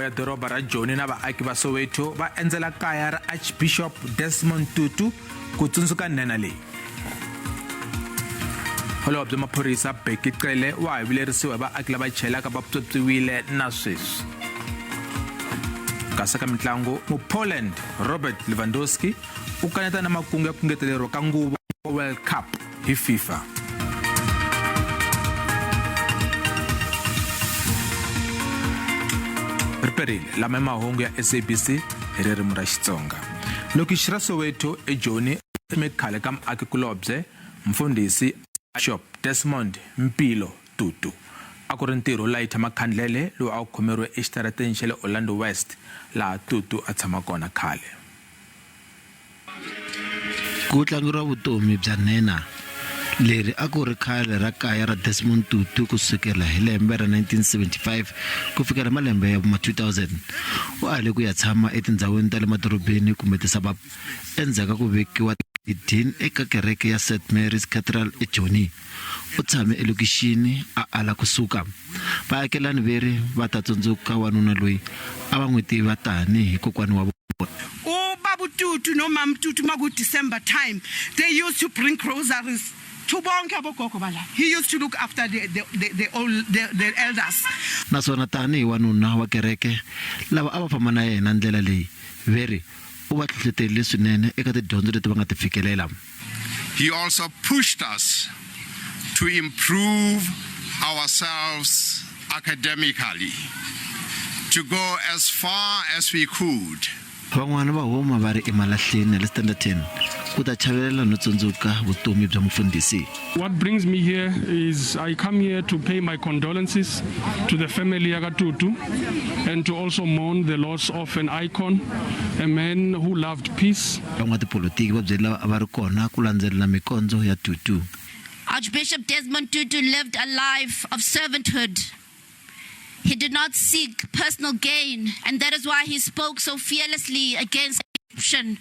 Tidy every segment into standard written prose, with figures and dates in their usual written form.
ya doroba ra Joni na vaaki va Soweto va endzela kaya ra Archbishop Desmond Tutu ku tsundzuka nhenha leyi. Holobye maphorisa Bheki Cele wa ha vilerisiwa hi vaaki lava chelaka va pyopyiwile na sweswi. Kasi ka mitlangu, Mupoland Robert Lewandowski u kaneta na makungu ya ku ngeteleriwa ka nguva World Cup hi FIFA. Riperile lama i mahungu ya SABC hi ririmi ra Xitsonga. Lokixi ra Soweto eJoni ri khale ka muaki-kulobye mfundhisi Bishop Desmond Mpilo Tutu. A ku ri ntirho wo layitha makhandlele lowu a wu khomeriwe exitarateni xa le Orlando West laha Tutu a tshama kona khale. Ku tlangeriwa vutomi bya nhenha leri a ku ri khale ra kaya ra Desmond Tutu ku sukela hi lembe ra 1975 ku fikela malembe ya ma 2000. U ale ku ya tshama etindhawini ta le madorobeni kumbe ti-suburb endzhaku ka ku vekiwa dean eka kereke ya St Mary's Cathedral eJoni. U tshame elokixini a ala ku suka. Vaakelani veri va ta tsundzuka wanuna loyi a va n'wi tiva tani hi kokwani wa vona. Ubaba uTutu nomama uTutu maku-December time they used to bring groceries to bonke abogogo bala. He used to look after the, old, the elders. Naswona tani hi wanuna wa kereke, lava a va famba na yena ndlela leyi veri u va hlohloterile swinene eka tidyondzo leti va nga ti fikelela. He also pushed us to improve ourselves academically, to go as far as we could. Van'wana va huma va ri emalahleni ya le Standerton ku ta chavelela no tsundzuka vutomi bya mufundhisi. What brings me here is I come here to pay my condolences to the family ya ka Tutu and to also mourn the loss of an icon, a man who loved peace. Van'watipolitiki va byele lava a va ri kona ku landzelela mikondzo ya Tutu. Archbishop Desmond Tutu lived a life of servanthood. He did not seek personal gain, and that is why he spoke so fearlessly against corruption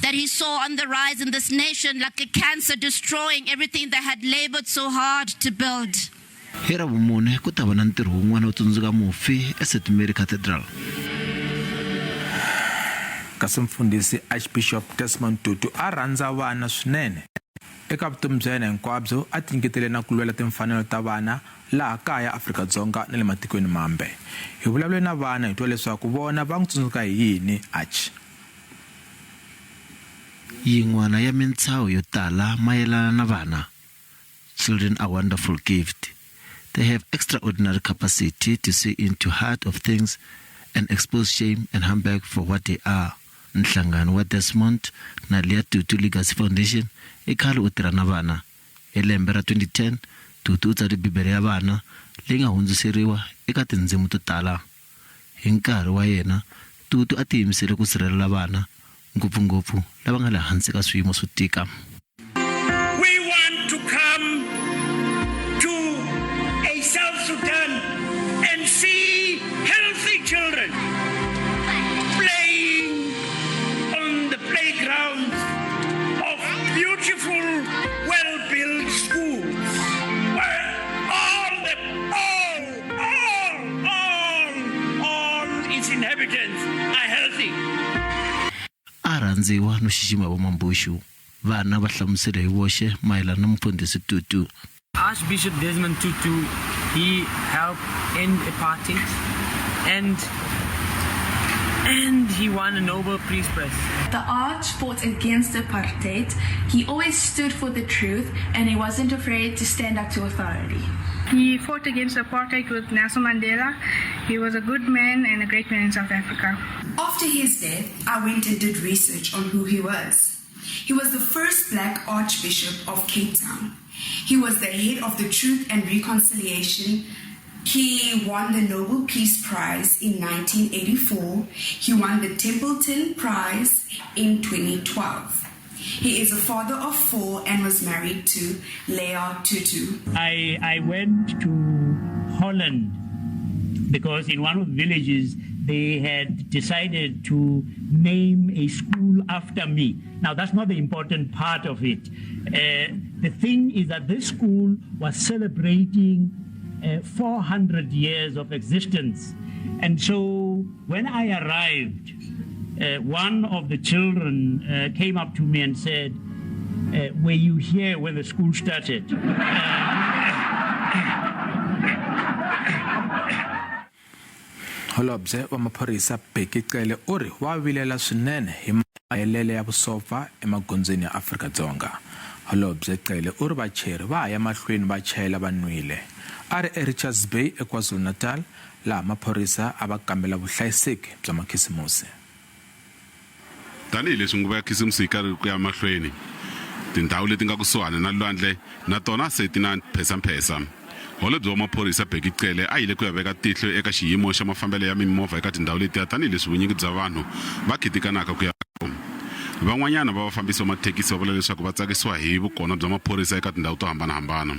that he saw on the rise in this nation like a cancer destroying everything they had labored so hard to build. Hi Ravumune ku ta va na ntirho wun'wana wo tsundzuka mufi eSt Mary Cathedral. Kasi mfundhisi Archbishop Desmond Tutu a rhandza vana swinene. Eka vutomi bya yena hinkwabyo a tinyiketele na ku lwela timfanelo ta vana laha kaya Afrika-Dzonga na le matikweni mambe. Hi vulavule na vana hi twa leswaku vona va n'wi tsundzuka hi yini Arch. Yin'wana ya mintshaho yo tala mayelana na vana, Children are wonderful gift. They have extraordinary capacity to see into heart of things and expose shame and humbug for what they are. Nhlangano wa Desmond na Leah Tutu Legacy Foundation i khale u tirha na vana. Hi lembe ra 2010, Tutu u tsale Bibele ya vana leyi nga hundziseriwa eka tindzimi to tala. Hi nkarhi wa yena, Tutu a tiyimisele ku sirhelela vana, ngopfu-ngopfu lava nga le hansi ka swiyimo swo tika. We want to come to a South Sudan and see healthy children playing on the playgrounds of beautiful, well-built schools where all the all, all, all, all its inhabitants are healthy. A rhandziwa no xixima hi vamambuxu. Vana va hlamusele hi voxe mayelana na mufundhisi Tutu. Archbishop Desmond Tutu, he helped end apartheid and he won a Nobel Peace Prize. The Arch fought against apartheid. He always stood for the truth and he wasn't afraid to stand up to authority. He fought against apartheid with Nelson Mandela. He was a good man and a great man in South Africa. After his death, I went and did research on who he was. He was the first black archbishop of Cape Town. He was the head of the Truth and Reconciliation. He won the Nobel Peace Prize in 1984. He won the Templeton Prize in 2012. He is a father of four and was married to Leah Tutu. I went to Holland because in one of the villages they had decided to name a school after me. Now, that's not the important part of it. The thing is that this school was celebrating 400 years of existence. And so when I arrived, one of the children came up to me and said, were you here when the school started? Holobye wa maphorisa Bheki Cele u ri wa vilela swinene hi mahelele ya vusopfa emagondzweni ya Afrika-Dzonga. Holobye Cele u ri vacheri va ha ya mahlweni va chayela va nwile. A ri eRichards Bay eKwaZulu-Natal laha maphorisa a va kambela vuhlayiseki bya makhisimusi. Tanihi leswi nguva ya Khisimusi yi karhi ku ya mahlweni, tindhawu leti nga kusuhani na lwandle na tona se ti na mphesamphesa. Holobye wa maphorisa Bheki Cele a yile ku ya veka tihlo eka xiyimo xa mafambelo ya mimovha eka tindhawu letiya tanihi leswi vunyingi bya vanhu va khitikanaka ku ya Van'wanyana va vafambisi va mathekisi va vula leswaku va tsakisiwa hi vukona bya maphorisa eka tindhawu to hambana-hambana.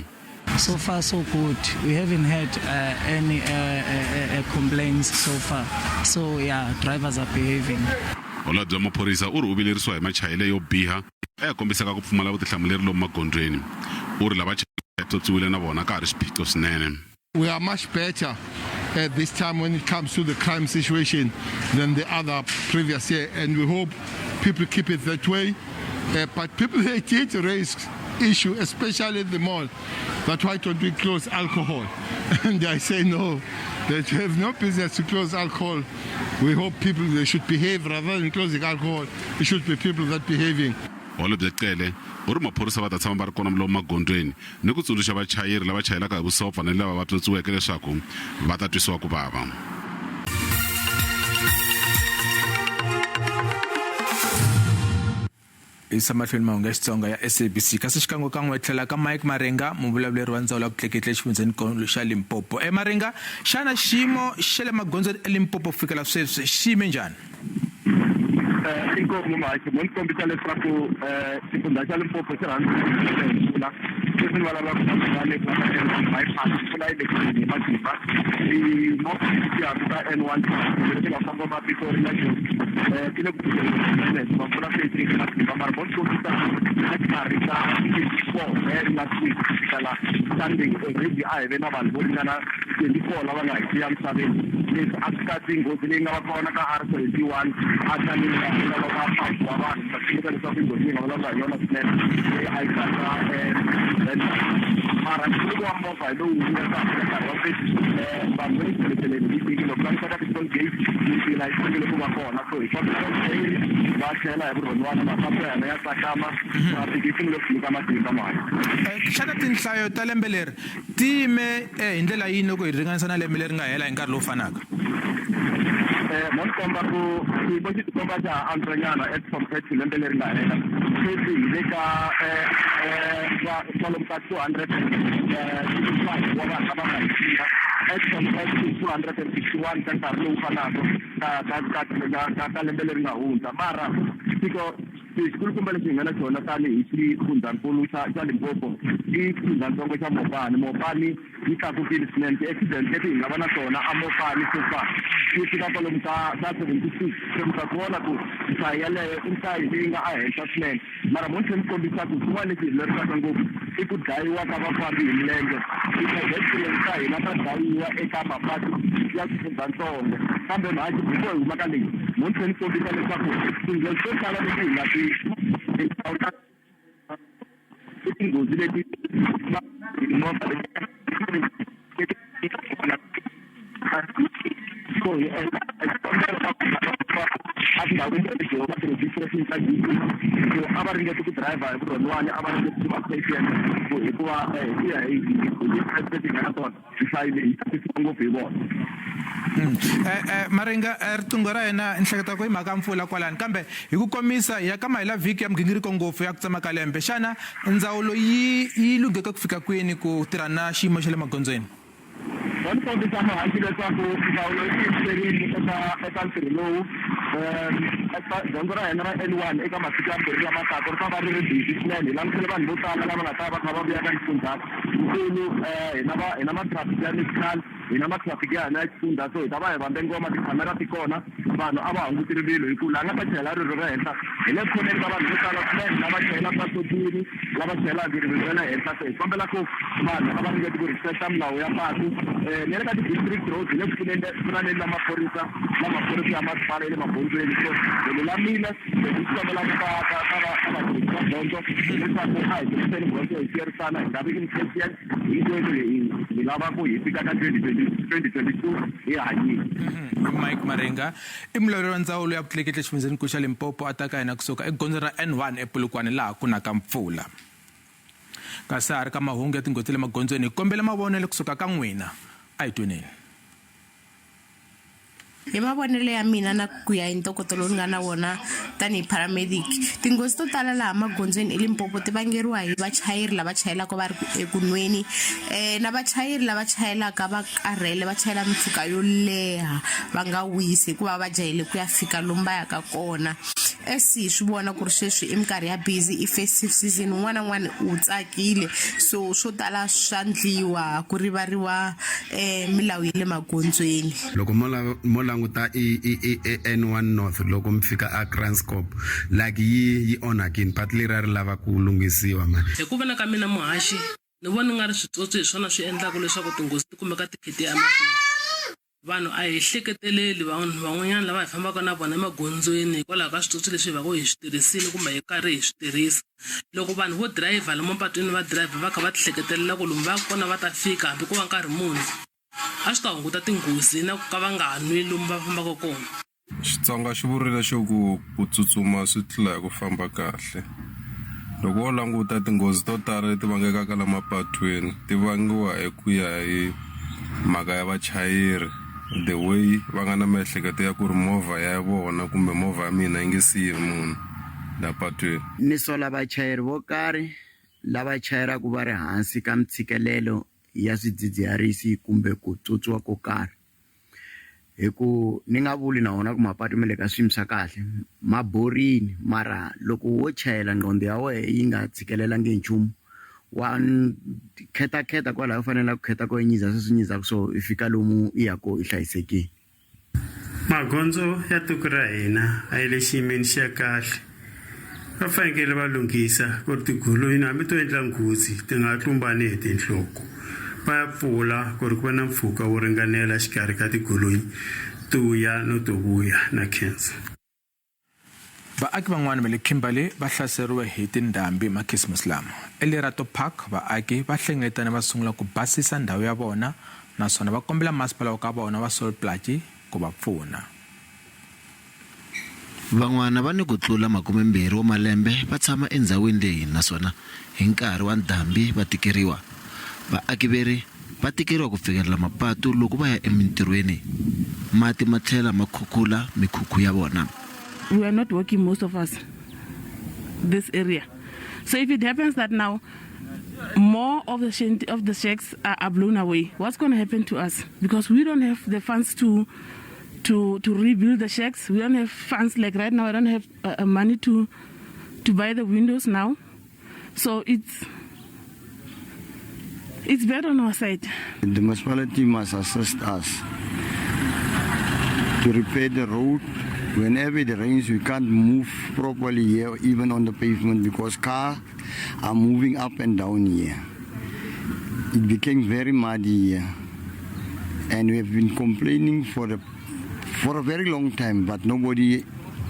So far so good. We haven't had any complaints so far. So yeah, drivers are behaving. Holobye wa maphorisa u ri u vilerisiwa hi machayele yo biha ya kombisaka ku pfumala vutihlamuleri lomu magondzweni. U ri lava tswotswiwile na vona ka ha ri xiphiqo swinene. We are much better at this time when it comes to the crime situation than the other previous year, and we hope people keep it that way. But people, they did raise issue, especially at the mall, that why don't we close alcohol? And I say no, that we have no business to close alcohol. We hope people, they should behave rather than closing alcohol. It should be people that behaving. Holobye Cele u ri maphorisa va ta tshama va ri kona lomu magondzweni ni ku tsundzuxa vachayeri lava chayelaka hi vusopfa ni lava va pyopyiweke leswaku va ta twisiwa ku vava. Yisa mahlweni mahungu ya Xitsonga ya SABC kasi xikan'wekan'we tlhela ka Mike Maringa muvulavuleri wa ndzawulo ya vutleketli exifundzheni xa Limpopo. E Maringa, xana xiyimo xa le magondzweni eLimpopo ku fikela sweswi xi yime njhani? Inkomu Mhachi, mo ni kombisa leswaku xifundzha xa Limpopo xi rhandza mpfula. Sweswi ni vulavulaka na n'wina le ka N1 bypass, mpfula yi le ku neni hi matimba. Timovha leti ti yaka ka N1 leti nga kongoma Pitori na Joni ti le ku pfuleni swinene hikuva mpfula se yi teke matimba. Mara mo ni kombisa exikarhi ka 24 last week ku fika la Sunday already a hi ve na vanhu vo ringana 24 lava nga hi siya misaveni. Leswi a swi katsi nghozi leyi nga va kona ka R71 a Tzaneen laha ku nga lova 5 wa vanhu. Ndza tsundzuka leswaku i nghozi leyi nga vulavula hi yona swinene leyi a yi katsa mara nchuluko wa movha hi lowu wu nga nkarhi wa sweswi vanhu va le ku heleteleni hi vhiki loko languta ka ti-toll gate mintila yi sungule ku va kona so hi kombela vachayeri va chayela hi vurhonwana mafambo ya hina ya tsakama traffic yi sungule ku nyika matimba mali. Xana tinhlayo ta lembe leri ti yime hi ndlela yini loko hi ringanisa na lembe leri nga hela hi nkarhi lowu fanaka? Mo ni komba ku xiyimo xi tikomba xa ha antswanyana as compared to lembe leri nga hela. Sweswi hi le ka kwalomu ka 265 wa vanhu lava nga hi siya as compared to 261 ka nkarhi lowu fanaka ka ka ka ka ka lembe leri nga hundza. Mara tiko xikulukumba lexi hi nga na xona tanihi xifundzankulu xa xa Limpopo i xifundzatsongo xa Mopani. Mopani yi tlakukile swinene. Ti-accident leti hi nga va na tona aMopani so far ti fika kwalomu ka ka 76. Se mi ta swi vona ku nhlayo yaleyo i nhlayo leyi nga ehenhla swinene. Mara mo ni tlhela ni kombisa ku xin'wana lexi hi vilerisaka ngopfu i ku dlayiwa ka vafambi hi milenge. Ti-pedestrians ta hina ta dlayiwa eka mapatu ya xifundzatsongo. Kambe mhaka before hi huma ka leyi, mo ni tlhela ni kombisa leswaku tinghozi to tala leti hi nga ti i tinghozi leti timovha leti so hi endla xikombelo xa etindhawini leti va ti-registration ta GP ku a va ringeti ku driver hi vurhonwani a va ringeti ku va patient ku hikuva hi ku ya hi hi leti hi nga na tona nhlayo leyi yi tlakusiwa ngopfu hi vona. Maringa riqingho ra hina ni hleketa ku i mhaka ya mpfula kwalani kambe hi ku komisa hi ya ka mahela vhiki ya migingiriko ngopfu ya ku tsema ka lembe xana ndzawulo yi yi lungheke ku fika kwini ku tirha na xiyimo xa le magondzweni? Va ni kombisa muhaxi leswaku ndzawulo yi tiyimiserile eka eka ntirho lowu eka gondzo ra hina ra N1 eka masiku yambirhi lama taka ri ta va ri ri busy swinene hi langutele vanhu vo tala lava nga ta va kha va vuya ka xifundzha nkulu hi na va hi na ma-traffic ya national hi na ma-traffic ya hina ya xifundza so hi ta va hi vambe ngoma tikhamera ti kona vanhu a va hunguti rivilo hi ku laha nga ta chayela rivilo ra henhla hi le khoneni ka vanhu vo tala swinene lava chayelaka va tsotini lava chayelaka rivilo ra le henhla se hi kombela ku vanhu a va ringeti ku respecta milawu ya patu um ni le ka ti-district road hi le ku pfuneni pfunaneni na maphorisa na maphorisa ya masipala ya le magondzweni so hi lulamile hi kombelaka ka ka ka ka vatirhisi va gondzo leswaku a hi tirhiseni gondzo hi siyerisana hi nga vi impatient hinkwenu hi hi lava ku hi fika ka 2020 2022 hi hanyile Mike Marenga i mulawuri wa ndzawulo ya vutleketli exifundzhenikulu xa Limpopo a ta ka hina kusuka egondzweni ra N1 ePolokwane laha ku naka mpfula. Kasi ha ri ka mahungu ya tinghozi ta le magondzweni hi kombela mavonelo kusuka ka n'wina. A hi tweneni. Hi mavonelo ya mina na ku ya hi ntokoto lowu ni nga na wona tanihi paramedic, tinghozi to tala laha magondzweni eLimpopo ti vangeriwa hi vachayeri lava chayelaka va ri eku nweni na vachayeri lava chayelaka va karhele va chayela mimpfhuka yo leha va nga wisi hikuva va jahele ku ya fika lomu va yaka kona. As hi swi vona ku ri sweswi i minkarhi ya busy i festive season un'wana na un'wana u tsakile so swo tala swa ndliwa ku rivariwa um milawu ya le magondzweni. Loko mo mo languta i i i N1 North loko mi fika a Kranskop like yi yi onhakini patu leriya ri lava ku lunghisiwa mani. Hi ku vona ka mina muhaxi, ni vona nga ri switsotso hi swona swi endlaka leswaku tinghozi ti kumeka ti khite emahlweni. Vanhu a hi hleketeleli vanhu van'wanyana lava hi fambaka na vona emagondzweni hikwalaho ka switsotso leswi hi va ku hi swi tirhisile kumbe hi karhi hi swi tirhisa. Loko vanhu vo dirayivha lomu mapatwini va dirayivha va kha va tihleketelela ku lomu va yaka kona va ta fika hambi ko va nkarhi muni, a swi ta hunguta tinghozi na ku ka va nga nwi lomu va fambaka kona. Xitsonga xi vurile xo ku ku tsutsuma swi tlula hi ku famba kahle. Loko wo languta tinghozi to tala leti vangekaka la mapatwini ti vangiwa hi ku ya hi mhaka ya vachayeri the way va nga na miehleketo ya ku ri movha ya vona kumbe movha ya mina yi nge siyi munhu la patwini. Ni sola vachayeri vo karhi lava chayelaka va ri hansi ka mitshikelelo ya swidzidziharisi kumbe ku tswotswiwa ko karhi. Hi ku ni nga vuli na wona ku mapatu ma le ka swiyimo swa kahle ma borini mara loko wo chayela nqondo ya wena yi nga tshikelelangi hi nchumu wa khetakheta kwalaya u faneleke ku kheta kona i nyiza sweswi nyizaka swona i fika lomu i yaka kona i hlayisekile. Magondzo ya tiko ra hina a yi le xiyimeni xa kahle. Va fanekele va lunghisa ku ri tigolonyi hambi to endla nghozi ti nga tlumbani hi tinhloko. Va ya pfula ku ri ku va na mpfhuka wo ringanela xikarhi ka tigolonyi to ya no to vuya. Na khensa. Vaaki van'wana va le Kimberley va hlaseriwe hi tindhambi makhisimusi lama. ELerato Park, vaaki va hlengeletane va sungula ku basisa ndhawu ya vona naswona va kombela masipala wa ka vona wa Sol Plaatje ku va pfuna. Van'wana va ni ku tlula makumembirhi wa malembe va tshama endhawini leyi naswona hi nkarhi wa ndhambi va tikeriwa. Vaaki veri va tikeriwa ku fikelela mapatu loko va ya emintirhweni. Mati ma tlhela ma khukhula mikhukhu ya vona. We are not working most of us this area. So if it happens that now more of the of the shacks are, are blown away, what's going to happen to us? Because we don't have the funds to to to rebuild the shacks. We don't have funds like right now. I don't have uh, uh money to to buy the windows now. So it's it's bad on our side. The municipality must assist us to repair the road. Whenever it rains, we can't move properly here, even on the pavement, because cars are moving up and down here. It became very muddy here. And we have been complaining for a, for a very long time, but nobody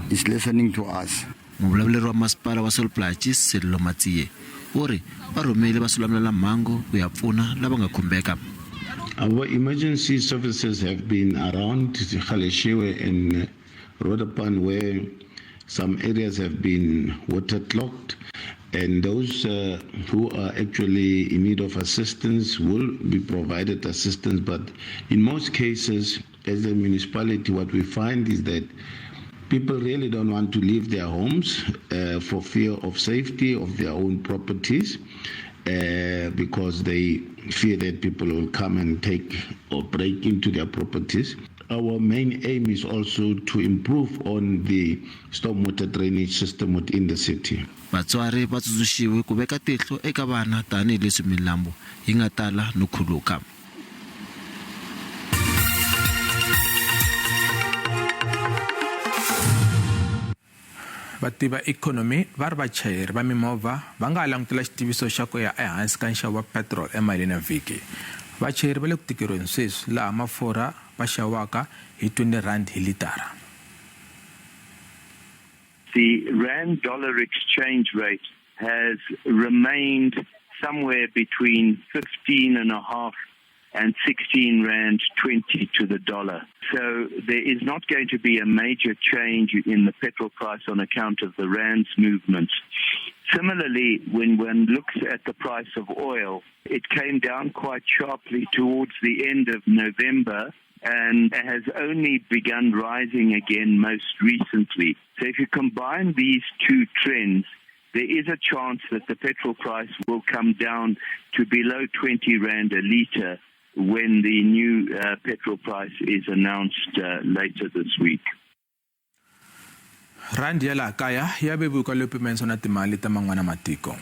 is listening to us. Muvulavuleri wa masipala wa Sol Plaatje, Sello Matsie, u ri va rhumele vasulamulelmhangu ku ya pfuna lava nga khumbeka. Our emergency services have been around Galeshewe and Roodepan where some areas have been water clogged and those uh, who are actually in need of assistance will be provided assistance but in most cases as a municipality what we find is that people really don't want to leave their homes uh, for fear of safety of their own properties uh, because they fear that people will come and take or break into their properties. Our main aim is also to improve on the stormwater drainage system within the city. Vatswari va tsundzuxiwe ku veka tihlo eka vana tanihileswi milambu yi nga tala no khuluka. Vativi va ikhonomi va ri vachayeri va mimovha va nga ha langutela xitiviso xa ku ya ehansi ka nxavo wa petiroli emaheleni ya vhiki. Vachayeri va le ku tikeriweni sweswi laha mafurha va xaviwaka hi R20 hi litara. The rand dollar exchange rate has remained somewhere between 15 and a half and 16 rand 20 to the dollar. So there is not going to be a major change in the petrol price on account of the rand's movements. Similarly, when one looks at the price of oil, it came down quite sharply towards the end of November and has only begun rising again most recently. So if you combine these two trends, there is a chance that the petrol price will come down to below 20 rand a litre when the new petrol price is announced later this week. Rhandi ya laha kaya ya vevuka leyo pimanisiwa na timali ta man'wana matiko.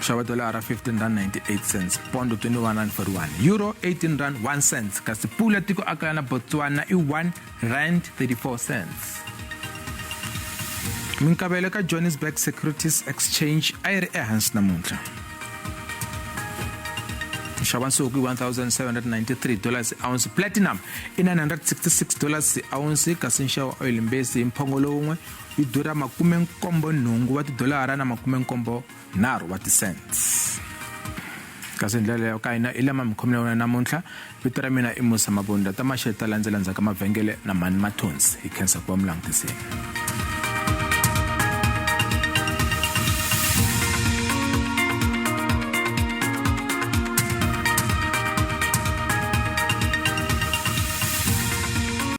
Xava dolara 15 rand 98 cents, pondo 21 rand 41, euro 18 rand 1 cents, kasi pula tiko akaya na Botswana i 1 rand 34 cents. Minkavelo ka Johannesburg Securities Exchange a yi ri ehansi namuntlha. Nxavo wa nsuku i 1793 dollars ounce, platinum i 966 dollars ounce, kasi nxavo wa oil mbesi hi mphongolo wun'we yi durha makumenkombo nhungu wa tidolara na makumenkombo nharhu wa ti-cents. Kasi hi ndlela leyo ka hina i lama mikhomelo ya wena namuntlha. Vito ra mina i Musa Mabunda ta maxele ta landzela ndzhaku ka mavhengele na Mhani Mathonsi. Hi khensa ku va mi langutisile.